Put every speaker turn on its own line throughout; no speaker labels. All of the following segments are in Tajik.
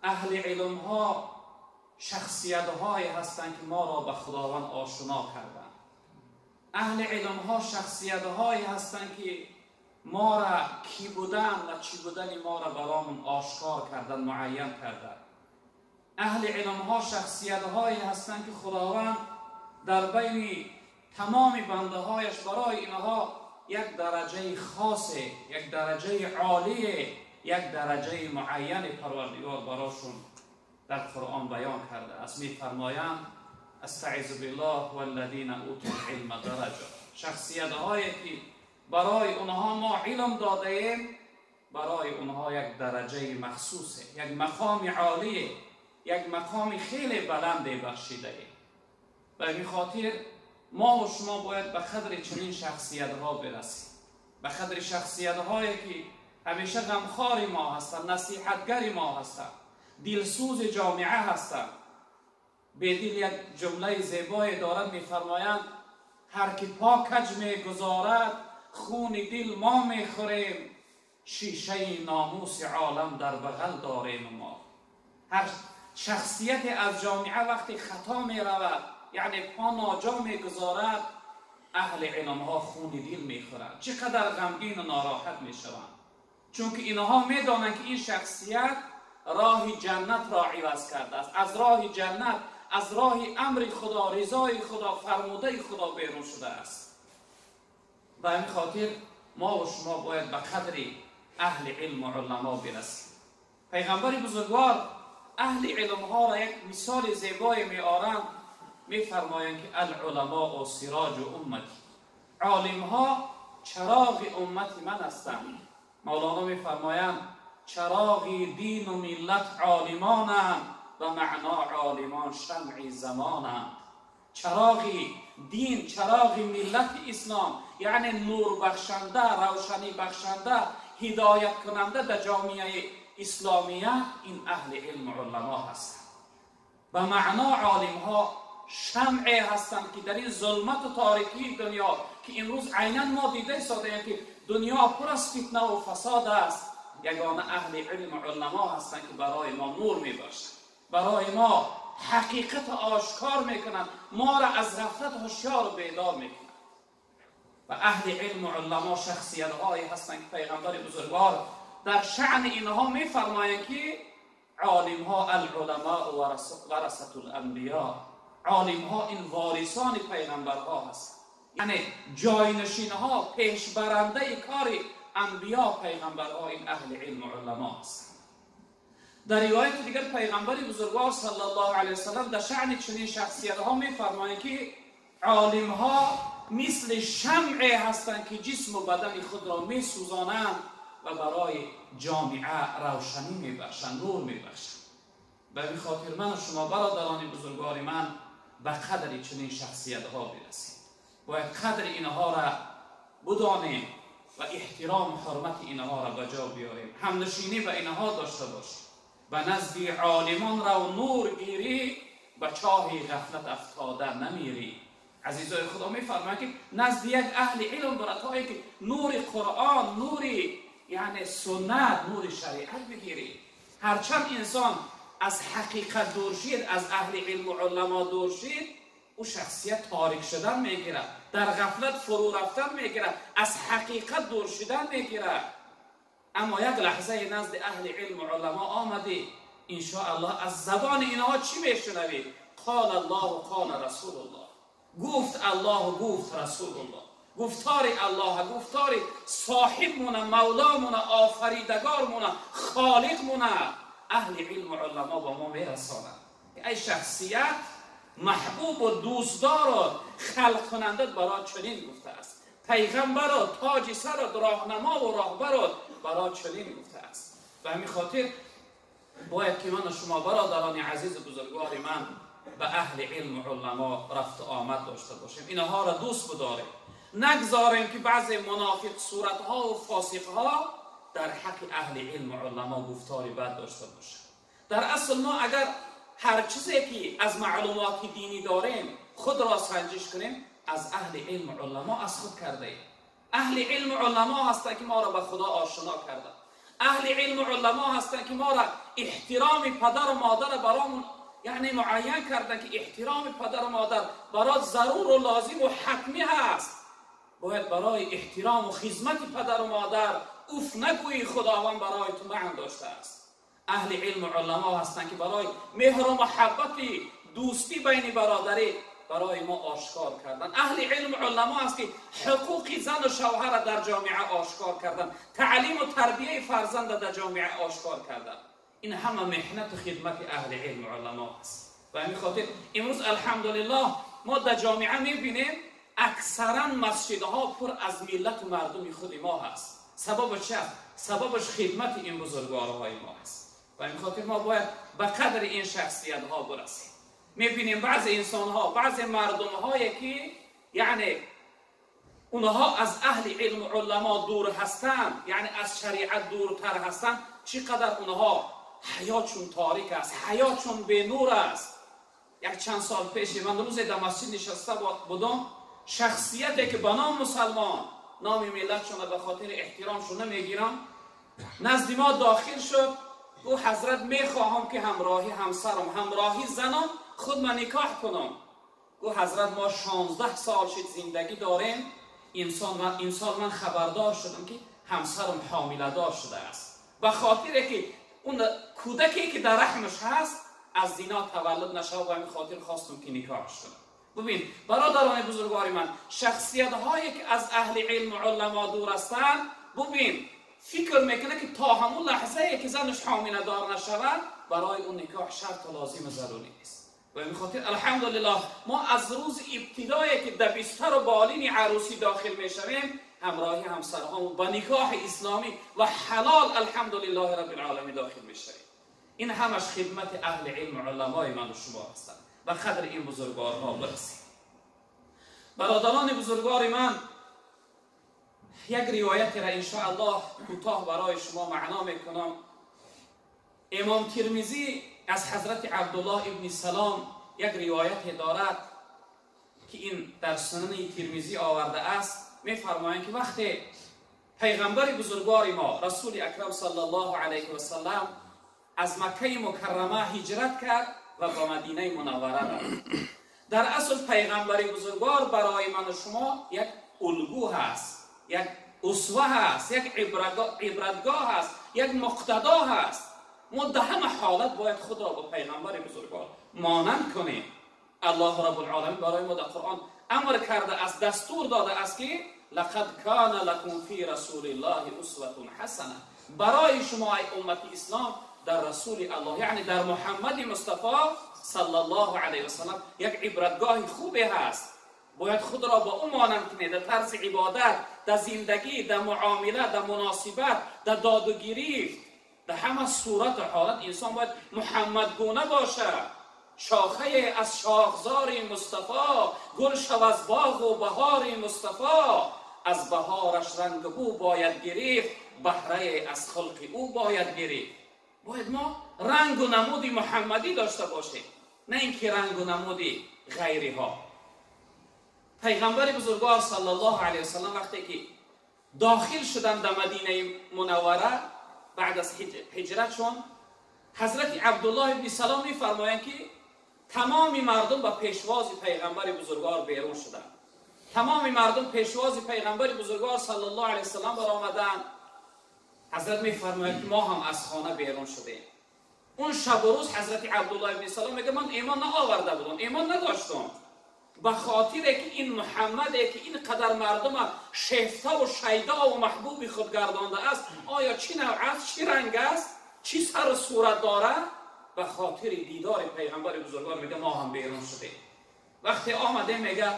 اهل علم ها شخصیت های هستند که ما را به خداوند آشنا کردند. اهل علم ها شخصیت هایی هستند که ما را کی بودن و چی بودن ما را برامون آشکار کردن، معین کردن. اهل علم ها شخصیت هایی هستند که خداوند در بین تمام بنده هایش برای اینها یک درجه خاصه، یک درجه عالیه، یک درجه معین پروردگار براشون در قرآن بیان کرده است. می‌فرمایند استعیذ بالله والذین اوتوا العلم درجه. شخصیت هایی که برای اونها ما علم داده ایم، برای اونها یک درجه مخصوصه، یک مقام عالیه، یک مقام خیلی بلند بخشیده ایم. به این خاطر ما و شما باید به قدر چنین شخصیت ها برسیم، به قدر شخصیت هایی که همیشه غمخوار ما هستند، نصیحتگر ما هستند، دلسوز جامعه هستند. به دل یک جمله زیبای دارد، میفرمایند هر کی پا کج میگذارد خون دل ما میخوریم، شیشه ناموس عالم در بغل داریم ما. هر شخصیت از جامعه وقتی خطا میرود، یعنی پا ناجا میگذارد، اهل علم ها خون دل میخورند، چقدر غمگین و ناراحت میشوند، چون که اینها میدانند که این شخصیت راه جنت را عوض کرده است، از راه جنت، از راه امر خدا، رضای خدا، فرموده خدا بیرون شده است. به همین خاطر ما و شما باید به قدر اهل علم و علما برسیم. پیغمبر بزرگوار اهل علم ها را یک مثال زیبای می آرند، می فرمایند که العلماء سراج امتی، عالم ها چراغ امت من هستند. مولانا می فرمایند چراغ دین و ملت عالمانند و معنا عالمان شمع زمانند. چراغ دین، چراغ ملت اسلام، یعنی نور بخشنده، روشنی بخشنده، هدایت کننده در جامعه اسلامیه، این اهل علم و علما هستند. و معنا عالم ها شمع هستند که در این ظلمت و تاریکی دنیا که امروز عینا ما دیده ساده که دنیا پر از فتنه و فساد است، یگانه اهل علم و علما هستند که برای ما نور میبخشند، برای ما حقیقت آشکار میکنند، ما را از غفلت هوشیار و بیدار میکنند. و اهل علم و علما شخصیت هایی هستند که پیغمبر بزرگوار در شأن اینها میفرمایند که عالم ها العلماء ورثة الانبیاء، عالم ها این وارثان پیغمبرها هستند، یعنی جاینشین ها، پیشبرنده کار انبیا پیغمبرها این اهل علم و علما هستند. در روایت دیگر پیغمبر بزرگوار صلی الله علیه وسلم در شأن چنین شخصیت ها میفرمایند که عالم ها مثل شمع هستند که جسم و بدن خود را میسوزانند و برای جامعه روشنی میبخشند، نور میبخشند. به این خاطر من و شما برادران بزرگوار من به قدر چنین شخصیت ها برسیم، باید قدر اینها را بدانیم و احترام و حرمت اینها را به جا بیاریم، همنشینی به اینها داشته باشیم. به نزد عالمان را و نور گیری، به چاه غفلت افتاده نمیری. عزیزای خدا میفرمایند که نزد یک اهل علم برای تا که نور قرآن، نور یعنی سنت، نور شریعت بگیری. هرچند انسان از حقیقت دور شید، از اهل علم و علما دور شید، او شخصیت تاریک شدن میگیره، در غفلت فرو رفتن میگیره، از حقیقت دور شدن میگیره. اما یک لحظه نزد اهل علم و علما آمدی، انشاءالله از زبان اینها چی میشنوی؟ قال الله و قال رسول الله، گفت الله و گفت رسول الله، گفتار الله، گفتار صاحبمونه، مولامونه، آفریدگارمونه، خالقمونه. اهل علم و علما با ما میرسانند ای شخصیت محبوب و دوستدار و خلق کننده برای چنین گفته است، پیغمبر و تاج سر و راهنما و راهبر برای چنین گفته است. به همین خاطر باید که من و شما برادران عزیز و بزرگوار من به اهل علم و علما رفت آمد داشته باشیم، اینها را دوست بداریم، نگذاریم که بعض منافق صورتها و فاسقها در حق اهل علم و علما گفتاری بد داشته باشند. در اصل ما اگر هر چیزی که از معلومات دینی داریم خود را سنجش کنیم، از اهل علم و علما از خود کرده ایم. اهل علم و علما هستند که ما را به خدا آشنا کرده، اهل علم و علما هستند که ما را احترام پدر و مادر برامون یعنی معین کردن که احترام پدر و مادر برای ضرور و لازم و حتمی هست. باید برای احترام و خدمت پدر و مادر اوف نگویی، خداوند برای تو معن داشته است. اهل علم و علما هستند که برای مهر و محبت دوستی بین برادری برای ما آشکار کردن. اهل علم و علما هست که حقوق زن و شوهر در جامعه آشکار کردن، تعلیم و تربیه فرزند در جامعه آشکار کردن. این همه محنت و خدمت اهل علم و علما است. و همین خاطر امروز الحمدلله ما در جامعه میبینیم اکثرا مسجدها پر از ملت و مردم خود ما هست. سببش چه است؟ سببش خدمت این بزرگوارهای ما است. و همین خاطر ما باید به قدر این شخصیت ها برسیم. میبینیم بعض انسان ها، بعض مردم هایی که یعنی اونها از اهل علم و علما دور هستند، یعنی از شریعت دورتر هستند، چقدر اونها حیاتشون تاریک است، حیاتشون به نور است. یک چند سال پیش من روز در مسجد نشسته بودم، شخصیتی که به نام مسلمان، نام ملتشون به خاطر احترامشون نمیگیرم، نزد ما داخل شد. او حضرت میخواهم که همراهی همسرم، همراهی زنم خود من نکاح کنم. گو حضرت ما 16 سال شد زندگی داریم، این سال من خبردار شدم که همسرم حامله دار شده است. به خاطر که اون کودکی که در رحمش هست از زنا تولد نشود و همین خاطر خواستم که نکاحش کنم. ببین برادران بزرگوار من، شخصیت هایی که از اهل علم و علما دور هستند، ببین فکر میکنه که تا همون لحظه که زنش حامله دار نشود برای اون نکاح شرط لازم ضروری نیست. و این خاطر الحمدلله ما از روز ابتدایی که در بستر و بالین عروسی داخل میشویم همراهی همسرهامون با نکاح اسلامی و حلال الحمدلله رب العالمین داخل میشویم. این همش خدمت اهل علم و علمای من و شما هستند. و قدر این بزرگوارها برسیم. برادران بزرگوار من، یک روایت را انشاءالله کوتاه برای شما معنا میکنم. امام ترمذی از حضرت عبدالله ابن سلام یک روایت دارد که این در سنن ترمذی آورده است. میفرمایند که وقتی پیغمبر بزرگوار ما رسول اکرم صلی الله علیه و سلم از مکه مکرمه هجرت کرد و به مدینه منوره رفت، در اصل پیغمبر بزرگوار برای من و شما یک الگو هست، یک اسوه هست، یک عبرتگاه هست، یک مقتدا هست. ما در همه حالت باید خود را با پیغمبر بزرگوار مانند کنیم. الله رب العالمین برای ما در قرآن امر کرده است، دستور داده است که لقد کان لکم فی رسول الله اسوه حسنه، برای شما ای امت اسلام در رسول الله، یعنی در محمد مصطفی صلی الله علیه و سلم یک عبرتگاه خوبی هست. باید خود را با او مانند کنید در طرز عبادت، در زندگی، در معامله، در مناسبت، در داد و گرفت، در همه صورت و حالت انسان باید محمد گونه باشه. شاخه از شاخزار مصطفی، گل شو از باغ و بهار مصطفی، از بهارش رنگ او باید گرفت، بهره از خلق او باید گرفت. باید ما رنگ و نمود محمدی داشته باشیم، نه اینکه رنگ و نمود غیری ها. پیغمبر بزرگوار صلی الله علیه و سلم وقتی که داخل شدن در مدینه منوره بعد از هجرتشون، حضرت عبدالله ابن سلام میفرمایند که تمام مردم به پیشواز پیغمبر بزرگوار بیرون شدند. تمام مردم پیشواز پیغمبر بزرگوار صلی الله علیه و سلم برآمدند. حضرت میفرماید که ما هم از خانه بیرون شدیم. اون شب و روز حضرت عبدالله ابن سلام میگه من ایمان نآورده بودم، ایمان نداشتم، به خاطر که این محمده که این قدر مردم شیفته و شیدا و محبوب خود گردانده است، آیا چی نوع است، چی رنگ است، چی سر و صورت داره؟ به خاطر دیدار پیغمبر بزرگوار میگه ما هم بیرون شدیم. وقتی آمده میگه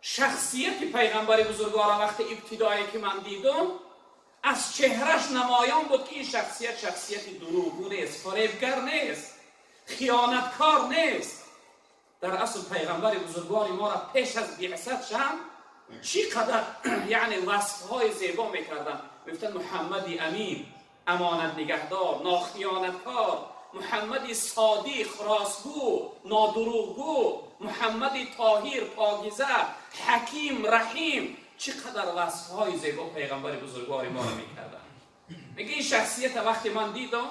شخصیت پیغمبر بزرگوار وقتی ابتدایی که من دیدم از چهرش نمایان بود که این شخصیت شخصیت دروغگو نیست، فریبگر نیست، خیانتکار نیست. در اصل پیغمبر بزرگوار ما را پیش از بعثت هم چی قدر یعنی وصفهای زیبا میکردن. میگفتن محمدی امین، امانت نگهدار، ناخیانتکار، محمدی صادق، راستگو، نادروغگو، محمدی طاهر، پاکیزه، حکیم، رحیم. چقدر وصفهای زیبا پیغمبر بزرگوار ما را میکردن. میگه این شخصیت وقتی من دیدم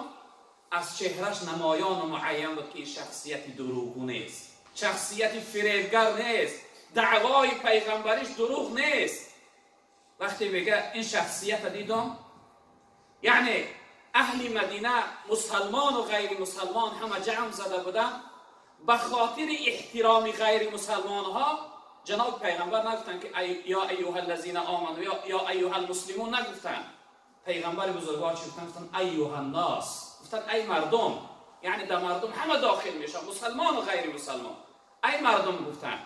از چهرش نمایان و معین بود که این شخصیت دروغگو نیست، شخصیت فریبگر نیست، دعوای پیغمبریش دروغ نیست. وقتی میگه این شخصیت دیدم، یعنی اهل مدینه مسلمان و غیر مسلمان همه جمع زده بودن، به خاطر احترام غیر مسلمان ها جناب پیغمبر نگفتن که یا ایها الذین آمنوا یا ایها المسلمون نگفتن. پیغمبر بزرگوار چی گفتن؟ گفتن ایها الناس، گفتن ای مردم، یعنی در مردم همه داخل میشن، مسلمان و غیر مسلمان. ای مردم گفتن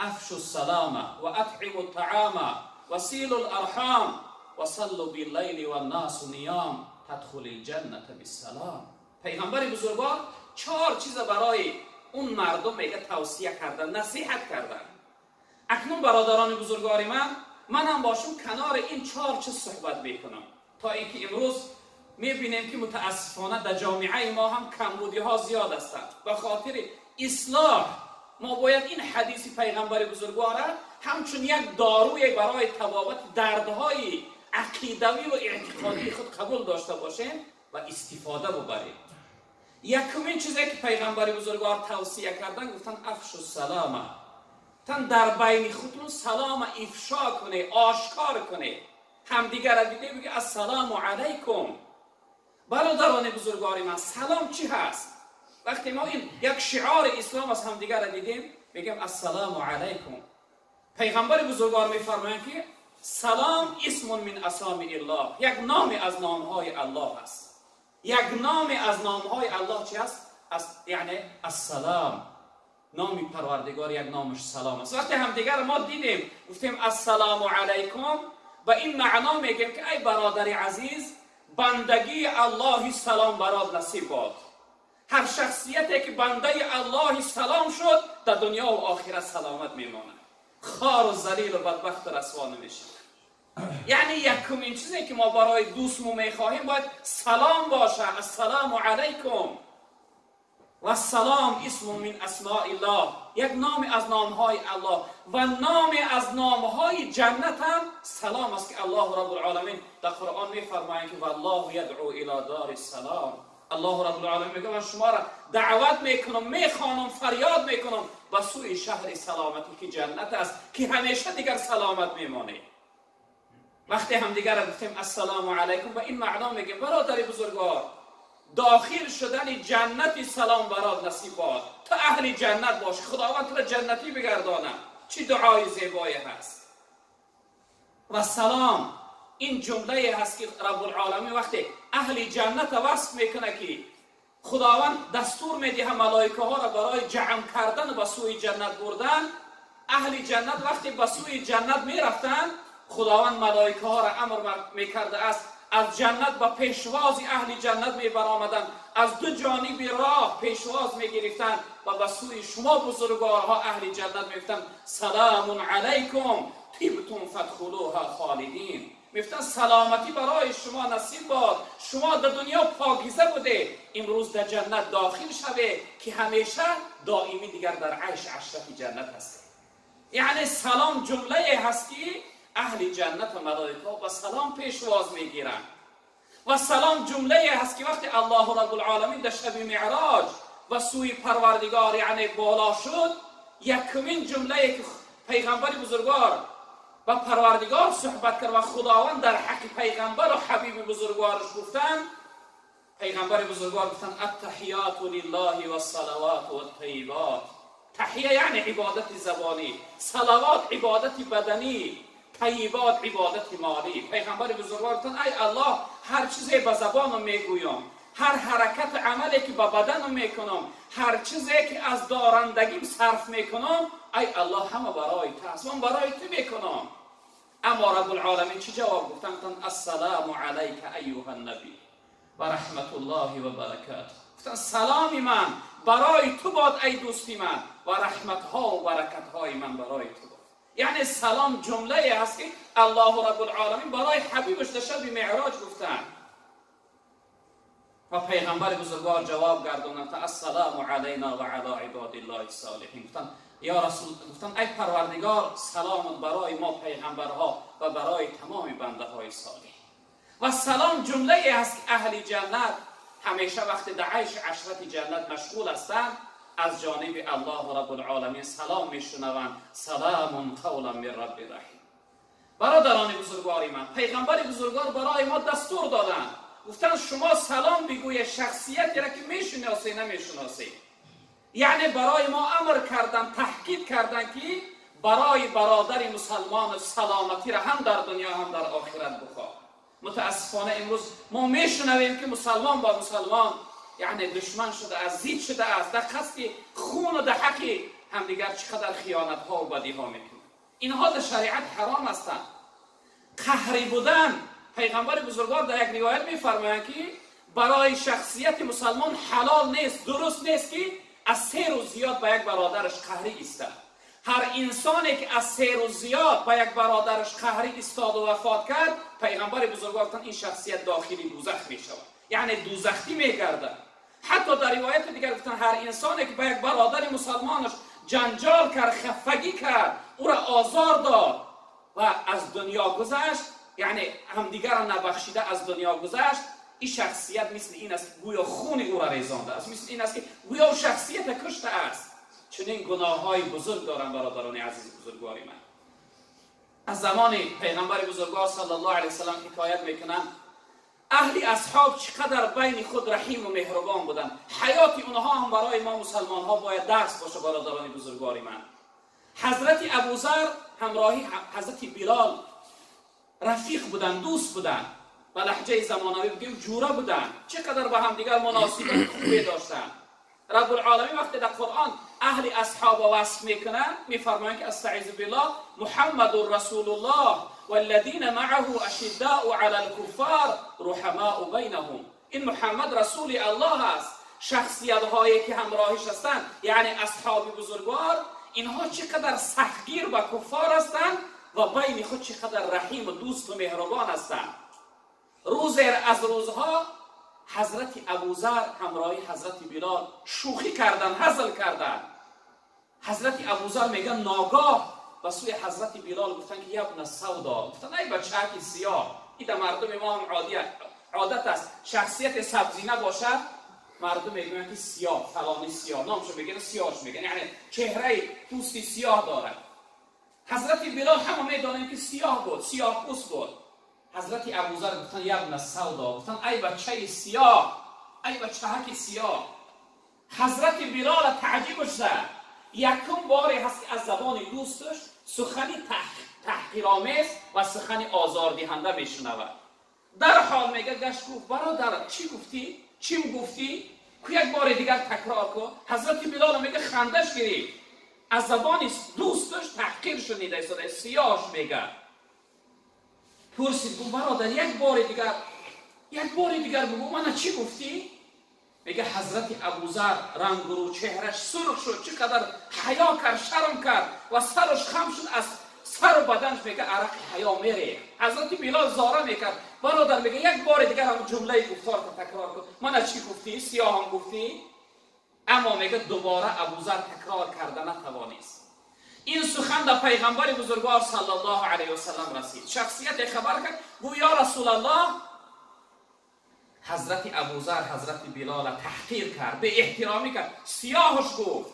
افشوا السلام و اطعموا الطعام و صلوا الارحام و صلوا باللیل والناس نیام تدخل الجنة بالسلام. پیغمبر بزرگوار چهار چیز برای اون مردم میگه توصیه کردن، نصیحت کردن. اکنون برادران بزرگوار منم باشم کنار این چهار چیز صحبت میکنم تا اینکه امروز میبینیم که متاسفانه در جامعه ما هم کمبودی ها زیاد هستند. به خاطر اصلاح ما باید این حدیث پیغمبر بزرگوار همچون یک داروی برای تبابت دردهای عقیدوی و اعتقادی خود قبول داشته باشیم و استفاده ببریم. یکمین چیزی که پیغمبر بزرگوار توصیه کردن، گفتن افشوا السلام، تن در بین خودتون سلام افشا کنه، آشکار کنه، همدیگر را دیده بگه السلام علیکم. برادران بزرگوار من، سلام چی هست؟ وقتی ما این یک شعار اسلام از همدیگر را دیدیم میگیم السلام علیکم. پیغمبر بزرگوار میفرمایند که سلام اسم من اسامی الله، یک نام از نامهای الله است. یک نام از نامهای الله چی است؟ یعنی السلام، نام پروردگار یک نامش سلام است. وقتی همدیگر ما دیدیم گفتیم السلام علیکم، به این معنا میگیم که ای برادر عزیز، بندگی الله سلام برات نصیب باد. هر شخصیتی که بنده الله سلام شد در دنیا و آخرت سلامت میماند، خار و ذلیل و بدبخت و رسوا نمیشه. یعنی یکمین چیزی که ما برای دوستمون میخواهیم باید سلام باشه، السلام علیکم. و سلام اسم من اسماء الله، یک نام از نامهای الله و نام از نامهای جنت هم سلام است که الله رب العالمین در قرآن میفرماید که والله یدعو الی دار السلام. الله رب العالمین میگه من شما را دعوت میکنم، میخوانم، فریاد میکنم به سوی شهر سلامتی که جنت است، که همیشه دیگر سلامت میمانه. وقتی هم دیگر گفتیم السلام علیکم، به این معنا میگیم برادر بزرگوار، داخل شدن جنت سلام برات نصیب باد، تا اهل جنت باش، خداوند تو را جنتی بگردانه. چه دعای زیبایی هست. و سلام این جمله هست که رب العالمین وقتی اهل جنت وصف میکنه که خداوند دستور میده ملائکه ها را برای جمع کردن و به سوی جنت بردن. اهل جنت وقتی به سوی جنت میرفتن، خداوند ملائکه ها را امر میکرده است از جنت با پیشواز اهل جنت میبرآمدند، از دو جانب راه پیشواز میگرفتند و به سوی شما بزرگوارها اهل جنت میگفتند سلام علیکم طبتم فادخلوها خالدین. میگفتند سلامتی برای شما نصیب باد، شما در دنیا پاکیزه بوده، امروز در جنت داخل شوه که همیشه دائمی دیگر در عیش عشرت جنت هسته. یعنی سلام جمله هست که اهل جنت و ملائکه با سلام پیشواز میگیرند. و سلام جمله هست که وقتی الله رب العالمین در شب معراج و سوی پروردگار یعنی بالا شد، یکمین جمله که پیغمبر بزرگوار و پروردگار صحبت کرد و خداوند در حق پیغمبر و حبیب بزرگوارش گفتن، پیغمبر بزرگوار گفتن التحیات لله و الصلوات و الطیبات. تحیه یعنی عبادت زبانی، صلوات عبادت بدنی، طیبات عبادت مالی. پیغمبر بزرگوار گفتن ای الله، هر چیزی به زبانم میگویم، هر حرکت عملی که به بدنم میکنم، هر چیزی که از دارندگیم صرف میکنم، ای الله همه برای تو است، من برای تو میکنم. اما رب العالمین چی جواب گفتن؟ گفتن السلام علیک ایها النبی و رحمت الله و برکاته. گفتن سلام من برای تو باد ای دوستی من و رحمت ها و برکت های من برای تو باد. یعنی سلام جمله هست که الله رب العالمین برای حبیبش در شب معراج گفتن. و پیغمبر بزرگوار جواب گردوندن السلام علینا و علی عباد الله الصالحین. گفتن یا رسول، گفتن ای پروردگار، سلام برای ما پیغمبرها و برای تمام بنده های صالح. و سلام جمله هست که اهل جنت ҳамеша вақти дар айшу ашрати ҷаннат машғул ҳастанд, аз ҷониби Аллоҳу Раббулъоламин салом мешунаванд. Саламун қавлан мин рабби раҳим. Бародарони бузургвори ман, пайғамбари бузургвор барои мо дастур доданд, гуфтанд шумо салом бигӯед шахсиятеро ки мешиносед, намешиносед. Яъне барои мо амр карданд, таҳқиқ карданд ки барои бародари мусалмон саломатиро ҳам дар дунё ҳам дар охират бихоҳ. Мутаассифона имрӯз мо мешунавем ки мусалмон бо мусалмон яъне душман шудааст, зид шудааст, дар қасди хуну дар ҳаққи ҳамдигар чӣ қадар хиёнатҳо ва бадиҳо мекунанд. Инҳо дар шариат ҳаром ҳастанд. Қаҳрӣ будан, пайғамбари бузургвор дар як ривоят мефармоянд ки барои шахсияти мусалмон ҳалол нест, дуруст нест ки аз 3 рӯз зиёд ба як бародараш қаҳрӣ истад. Ҳар инсоне ки аз 3 рӯз зиёд ба як бародараш қаҳрӣ истоду вафот кард, пайғамбари бузургвор гуфтанд ин шахсият дохили дӯзах мешавад, яъне дӯзахтӣ мегардад. Ҳатто дар ривояти дигар гуфтанд ҳар инсоне ки ба як бародари мусалмонаш ҷанҷол кард, хафагӣ кард, ӯро озор дод ва аз дунё гузашт, яъне ҳамдигарро набахшида аз дунё гузашт, ин шахсият мисли ин аст ки гӯё хуни ӯро резондааст, мисли ин аст ки гӯё шахсията куштааст. Чунин гуноҳҳои бузург доранд бародарони азизи бузургвори ман. Аз замони пайғамбари бузургвор саллаллоҳу алайҳи васаллам ҳикоят мекунанд, аҳли асҳоб чӣ қадар байни худ раҳиму меҳрубон буданд. Ҳаёти онҳо ҳам барои мо мусалмонҳо бояд дарс боша бародарони бузургвори ман. Ҳазрати Абузар ҳамроҳи ҳазрати Билол рафиқ буданд, дӯст буданд, ба лаҳҷаи замонавӣ бигӯем ҷура буданд. Чӣ қадар ба ҳамдигар муносибати хубе доштанд. Раббулъоламин вақте дар Қуръон аҳли асҳобро васф мекунанд, мефармоянд ки астаизу биллоҳ Муҳаммадун расулуллоҳ валлазина маъаҳу ашиддаау алал куффар руҳамаау байнаҳум. Ин Муҳаммад расули Аллоҳ аст. Шахсиятҳое ки ҳамроҳиш ҳастанд, яъне асҳоби бузургвор, инҳо чӣ қадар сахтгир ба куффор ҳастанд ва байни худ чӣ қадар раҳиму дӯсту меҳрубон ҳастанд. Рӯзе аз рӯзҳо ҳазрати Абузар ҳамроҳи ҳазрати Билол шӯхӣ карданд, ҳазл карданд. Ҳазрати Абузар мегӯянд ногоҳ ба сӯи ҳазрати Билол гуфтанд ки ябна савдо, гуфтанд ай бачаки сиёҳ. Ин дар мардуми мо ҳам одат аст, шахсияти сабзина бошад, мардум мегӯянд ки сиёҳ, фалони сиёҳ, номшо мегӯянд, сиёҳш мегӯянд, яъне чеҳраи пӯсти сиёҳ дорад. Ҳазрати Билол ҳама медонем ки сиёҳ буд, сиёҳпӯст буд. Ҳазрати Абузар гуфтанд ябна савдо, гуфтанд ай бачаи сиёҳ, ай бачаҳаки сиёҳ. Ҳазрати Билола таъҷибаш зад. Якум боре ҳаст ки аз забони дӯсташ сухани таҳқиромез ва сухани озордиҳанда мешунавад. Дарҳол мега гашт гуфт бародар чӣ гуфтӣ? Чим гуфтӣ? Ку як бори дигар такрор кун. Ҳазрати Билола мега хандаш гирифт. Аз забони дӯсташ таҳқир шунида истода, сиёҳш мега. Пурсид гуфт бародар як бори дигар, як бори дигар бигӯ мана чӣ гуфтӣ? Мега ҳазрати Абузар рангу чеҳраш сурх шуд, чӣ қадар ҳаё кард, шарм кард ва сараш хам шуд, аз сару баданаш мега арақи ҳаё мерехт. Ҳазрати Билол зора мекард, бародар мега як бори дигар ҳамон ҷумлаи гуфторро такрор кун, мана чӣ гуфтӣ? Сиёҳам гуфтӣ? Аммо мега дубора Абузар такрор карда натавонист. Ин сухан дар пайғамбари бузургвор саллаллоҳу алайҳи васаллам расид. Шахсияте хабар кард, гӯ ё Расулаллоҳ, ҳазрати Абузар ҳазрати Билола таҳқир кард, беэҳтиромӣ кард, сиёҳаш гуфт.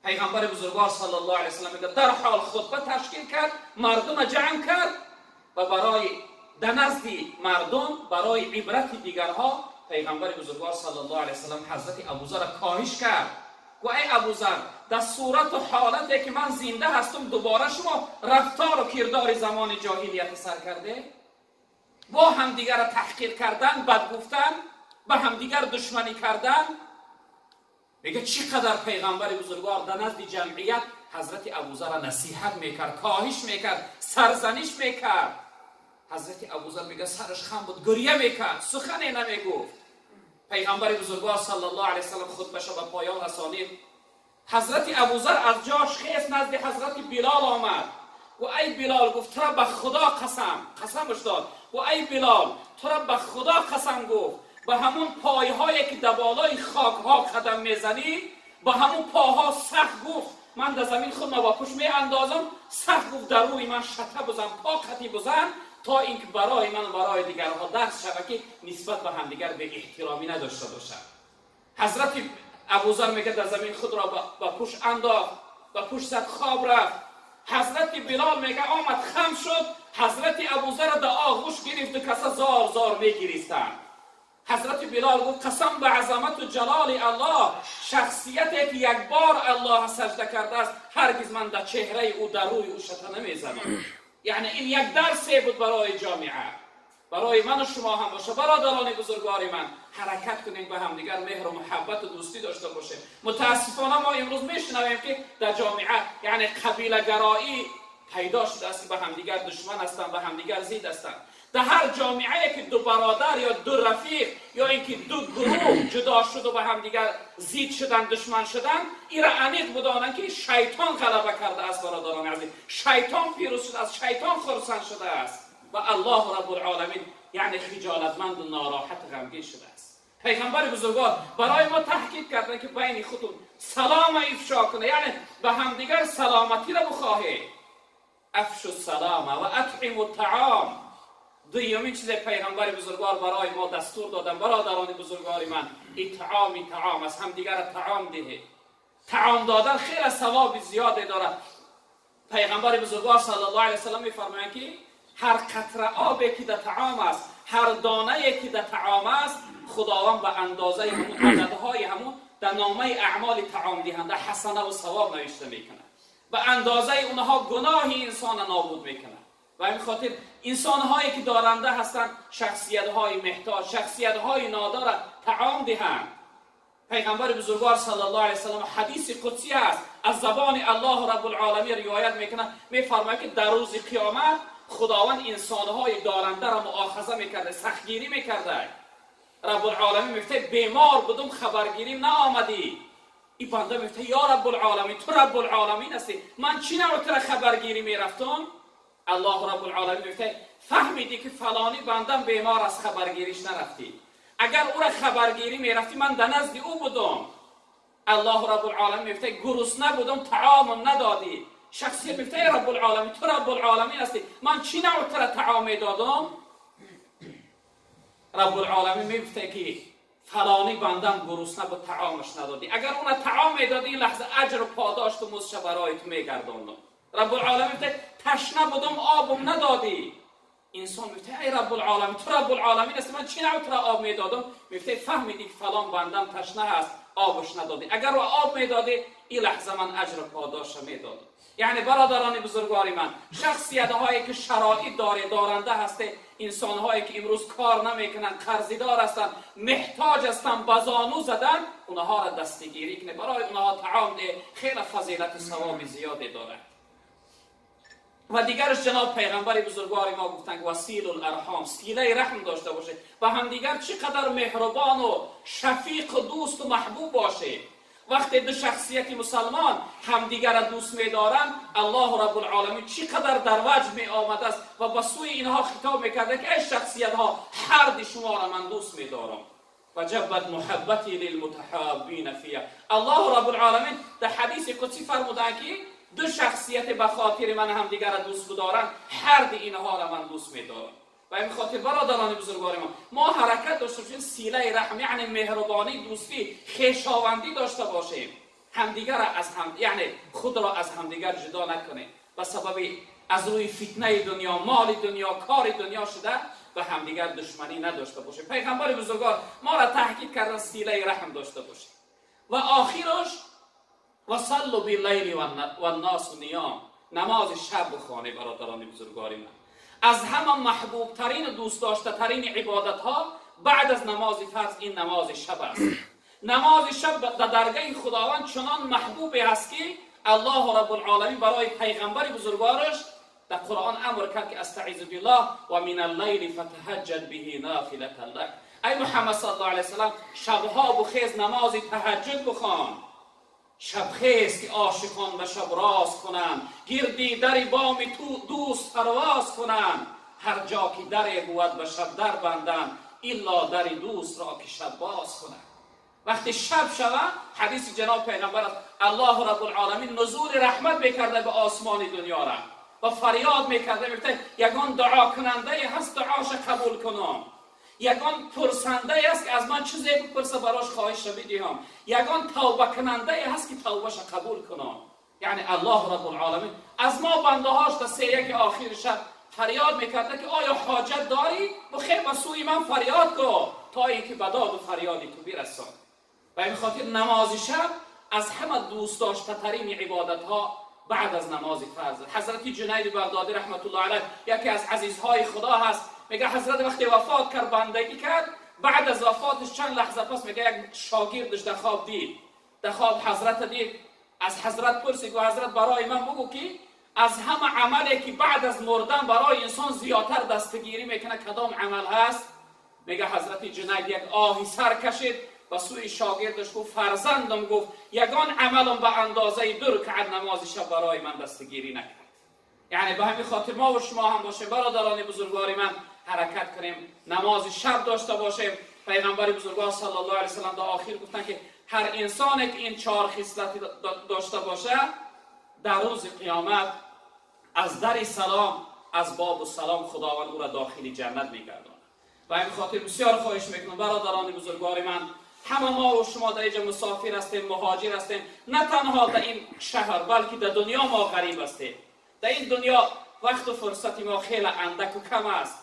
Пайғамбари бузургвор саллаллоҳу алайҳи васаллам мегӯяд дарҳол хутба ташкил кард, мардума ҷамъ кард ва барои дар назди мардум барои ибрати дигарҳо пайғамбари бузургвор саллаллоҳу алайҳи васаллам ҳазрати Абузарро коҳиш кард. Гӯ эй Абузар, дар сурату ҳолате ки ман зинда ҳастам дубора шумо рафтору кирдори замони ҷоҳилията сар карде? Бо ҳамдигарро таҳқир кардан, бад гуфтан, ба ҳамдигар душманӣ кардан. Мега чӣ қадар пайғамбари бузургвор дар назди ҷамъият ҳазрати Абузарро насиҳат мекард, коҳиш мекард, сарзаниш мекард. Ҳазрати Абузар мега сараш хам буд, гиря мекард, сухане намегуфт. Пайғамбари бузургвор саллаллоҳу алайҳи васаллам хутбаша ба поён расонид. Ҳазрати Абузар аз ҷош хест, назди ҳазрати Билол омад. Гӯ ай Билол, гуфт тура ба Худо қасам, қасамаш дод. Гӯ ай Билол, тура ба Худо қасам, гуфт ба ҳамон пойҳое ки дар болои хокҳо қадам мезанӣ, ба ҳамон поҳо сахт, гуфт ман дар замин худма ба пушт меандозам, сахт, гуфт дар рӯи ман шата бузан, по қати бузан, تا اینکه برای من و برای دیگرها درس شود که نسبت به همدیگر به احترامی نداشته باشد. حضرت ابوذر میگه در زمین خود را با پوش انداخت و پوش زد، خواب رفت. حضرت بلال میگه آمد خم شد، حضرت ابوذر را در آغوش گرفت و کسا زار زار میگریستند. حضرت بلال گفت قسم به عظمت و جلال الله، شخصیتی که یک بار الله سجده کرده است هرگز من در چهره او، در روی او شته نمیزنم. یعنی این یک درسی بود برای جامعه، برای من و شما هم باشه. برادران بزرگوار من، حرکت کنیم به همدیگر مهر و محبت و دوستی داشته باشیم. متاسفانه ما امروز میشنویم که در جامعه یعنی قبیله گرایی پیدا شده است، به همدیگر دشمن هستند، به همدیگر ضد هستند. در هر جامعه که دو برادر یا دو رفیق یا اینکه دو گروه جدا شد و به همدیگر ضد شدن، دشمن شدن، این را عمیق بدانند که شیطان غلبه کرده است. برادران عزیز، شیطان پیروز شده است، شیطان خرسند شده است و الله رب العالمین یعنی خجالتمند و ناراحت و غمگین شده است. پیغمبر بزرگوار برای ما تحقیق کردن که بین خودتون سلام افشا کنه، یعنی به همدیگر سلامتی را بخواهید. افشوا السلام و اطعموا الطعام. دومین چیز پیغمبر بزرگوار برای ما دستور دادن، برادران بزرگوار من، اطعام طعام است، همدیگر طعام دهید. طعام دادن خیلی ثواب زیادی دارد. پیغمبر بزرگوار صلی الله علیه و سلم میفرمایند که هر قطره آبی که در طعام است، هر دانه که در طعام است، خداوند به اندازه همون عددهای همون در نامه اعمال طعام دهنده حسنه و ثواب نوشته میکنه. به اندازه اونها گناه انسان نابود میکنه. و این خاطر انسانهایی که دارنده هستند، شخصیت‌های محتاج، شخصیت‌های نادار طعام دهند. پیغمبر بزرگوار صلی الله علیه و سلم حدیث قدسی است، از زبان الله رب العالمین روایت میکنه، میفرماید که در روز قیامت خداوند انسانهای دارنده را مؤاخذه میکرده، سختگیری میکرده. رب العالمین میگفته بیمار بودم خبرگیری نآمدی. این بنده میگفته یا رب العالمین، تو رب العالمین هستی، من چی نوع تو را خبرگیری میرفتم؟ الله رب العالمین میگفته فهمیدی که فلانی بندم بیمار از خبرگیریش نرفتی، اگر او را خبرگیری میرفتی من در نزد او بودم. الله رب العالمین میگفته گرسنه بودم طعامم ندادی. شخصیت میگفته رب العالمین، تو رب العالمین هستی، من چی نوع تو را طعام میدادم؟ رب العالمین میگفته که فلانی بندم گرسنه بود طعامش ندادی، اگر اون طعام میدادی این لحظه اجر و پاداش و مزدش برای تو میگرداندم. رب العالمین میگفته تشنه بودم آبم ندادی. انسان میگفته ای رب العالمین، تو رب العالمین هستی، من چی نوع تو را آب میدادم؟ میگفته فهمیدی که فلان بندم تشنه هست آبش ندادی، اگر او آب میدادی این لحظه من اجر و پاداش میدادم. یعنی برادران بزرگوار من، شخصیت هایی که شرایط داره، دارنده هسته، انسان هایی که امروز کار نمیکنن، قرضیدار هستند، محتاج هستند، بزانو زدن، اونها را دستگیری کنه، برای اونها طعام ده، خیلی فضیلت و ثواب زیادی داره. و دیگرش جناب پیغمبر بزرگوار ما گفتن وسیل الارحام، صله رحم داشته باشه و همدیگر چقدر مهربان و شفیق و دوست و محبوب باشه. وقتی دو شخصیت مسلمان همدیگر را دوست می‌دارند، الله رب العالمین چقدر در وجه می آمده است و به سوی اینها خطاب میکرده که ای شخصیت ها، هر دو شما را من دوست می‌دارم. و جبت محبتی للمتحابین فیه. الله رب العالمین در حدیث قدسی فرمودند که دو شخصیت به خاطر من همدیگر را دوست بدارند، هر دو اینها را من دوست می‌دارم. و این خاطر برادران بزرگوار ما حرکت داشته باشیم، صله رحم یعنی مهربانی، دوستی، خویشاوندی داشته باشیم، همدیگر را از هم، یعنی خود را از همدیگر جدا نکنیم. و سبب از روی فتنه دنیا، مال دنیا، کار دنیا شده و همدیگر دشمنی نداشته باشیم. پیغمبر بزرگوار ما را تاکید کردن صله رحم داشته باشیم. و آخرش و صلوا باللیل و الناس نیام، نماز شب بخوانید. برادران بزرگوار من، از همه محبوب ترین و دوست داشته ترین عبادت ها بعد از نماز فرض این نماز شب است. نماز شب در درگاه خداوند چنان محبوب است که الله رب العالمین برای پیغمبر بزرگوارش در قرآن امر کرد که استعیذ بالله و من اللیل فتهجد به نافلة لک. ای محمد صلی الله علیه وسلم، شبها بخیز نماز تهجد بخوان. شبخیز که عاشقان به شب راز کنند، گردی در بام تو دوست پرواز کنند. هر جا که در بود به شب در بندند، الا در دوست را که شب باز کنند. وقتی شب شود، حدیث جناب پیغمبر است، الله رب العالمین نزول رحمت بکرده به آسمان دنیا را. و فریاد میکرده، میگفته یگان دعا کننده هست دعاش قبول کنم، یگان پرسنده است که از من چیزی بپرسه براش خواهش بدهم، یگان توبه کننده هست که توبهش قبول کنم. یعنی الله رب العالمین از ما بنده هاش تا 3 آخر شب فریاد میکرده که آیا حاجت داری؟ بخیر به سوی من فریاد کن تا اینکه به داد و فریادی تو برسان. و این خاطر نماز شب از همه دوست داشته ترین عبادت ها بعد از نماز فرض. حضرت جنید بغدادی رحمت الله علیه یکی از عزیزهای خدا هست، میگه حضرت وقتی وفات کرد بندگی کرد، بعد از وفاتش چند لحظه پس میگه یک شاگردش در خواب دید، در خواب حضرت دید، از حضرت پرسید و حضرت برای من بگو که از همه عملی که بعد از مردن برای انسان زیادتر دستگیری میکنه کدام عمل هست؟ میگه حضرت جنید یک آهی سر کشید و سوی شاگردش گفت فرزندم، گفت یگان عملم به اندازه 2 رکعت نماز شب برای من دستگیری نکرد. یعنی به همین خاطر ما و شما هم باشیم برادران بزرگوار من، حرکت کنیم نماز شب داشته باشیم. پیغمبر بزرگوار صلی الله علیه و سلم در آخر گفتن که هر انسانی که این 4 خصلت داشته باشه در روز قیامت از در سلام، از باب السلام خداوند او را داخل جنت میگرداند. و این خاطر بسیار خواهش میکنم برادران بزرگوار من، همه ما و شما در اینجا مسافر هستیم، مهاجر هستیم، نه تنها در این شهر بلکه در دنیا ما غریب هستیم. در این دنیا وقت و فرصت ما خیلی اندک و کم است.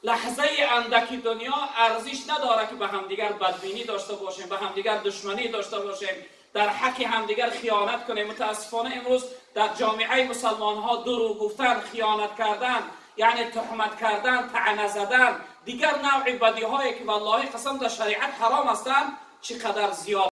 لحظه اندک دنیا ارزش نداره که به همدیگر بدبینی داشته باشیم، به همدیگر دشمنی داشته باشیم، در حق همدیگر خیانت کنیم. متاسفانه امروز در جامعه مسلمان ها دروغ گفتن، خیانت کردن، یعنی تهمت کردن، طعنه زدن، دیگر نوع بدی هایی که والله قسم در شریعت حرام هستند چقدر زیاد